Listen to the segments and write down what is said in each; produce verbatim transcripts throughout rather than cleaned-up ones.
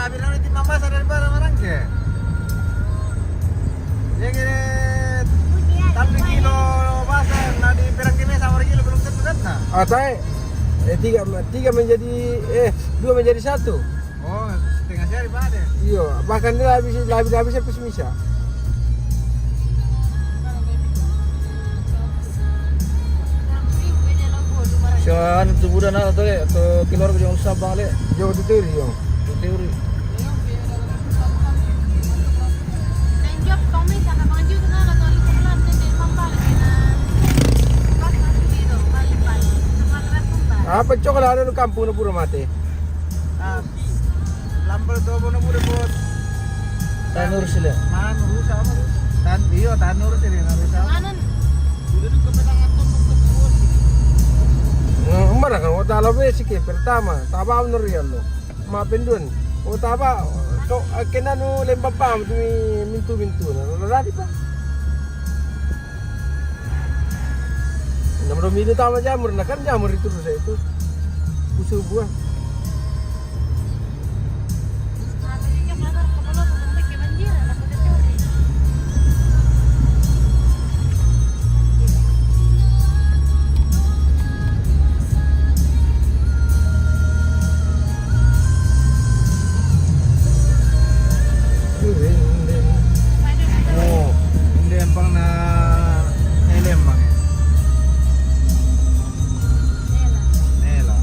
Tapi nanti timbang basa daripada marangke. Iya, kira tallu kilo basa, na di perang kime sama kilo belum tentu kan, nah? Ah, tai. Eh, tiga, tiga menjadi, eh, dua menjadi satu. Oh, setengah sehari pada. Iya, bahkan dia habis, habis, habis habis misa. Sian tu budak na tu, le, tu keluar ke jauh Sabang, le. Jauh tu teri, jauh. Tu teri. Apa coklat anu kampung na pura mate? Ah, lambal tu apa na pura, bos? Tanur sila. Mana rusak apa rusak? Tan, iyo, tanur sila na rusak. Mana? Udah duka petang atom untuk bos. Nah, mana kan? Wata lo besi ke pertama. Taba bener ya lo. Ma pendun. Oh, taba. Kau, eh, kena nu lembab pam tu mi-, mintu-mintu. Nah, lo lari pa. Nomor mintu tama jamur, nah kan jamur itu rusak itu. Usul buah. Oh, ini empang na, na ini empang ya. Nela.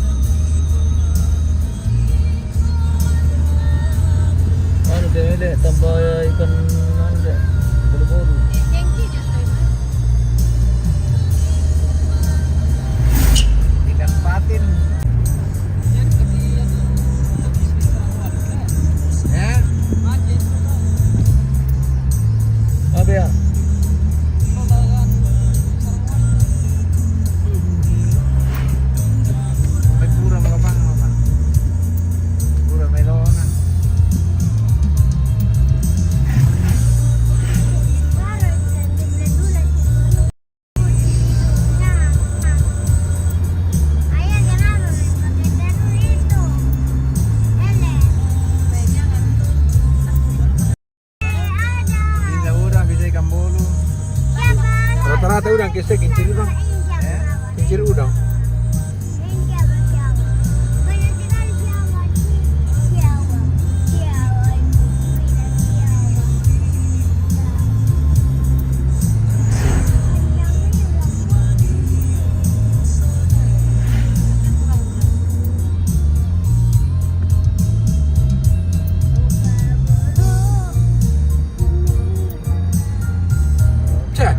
Anu deh, deh, tambah ikan anu deh, bolu-bolu. Ikan patin. Ya. Apa ya? Pura, Bang, apa? Pura, Bang. Bisa udang, bisa ikan bolu. Rata-rata udang, kese kincir udang. Eh? Kincir udang. Cek.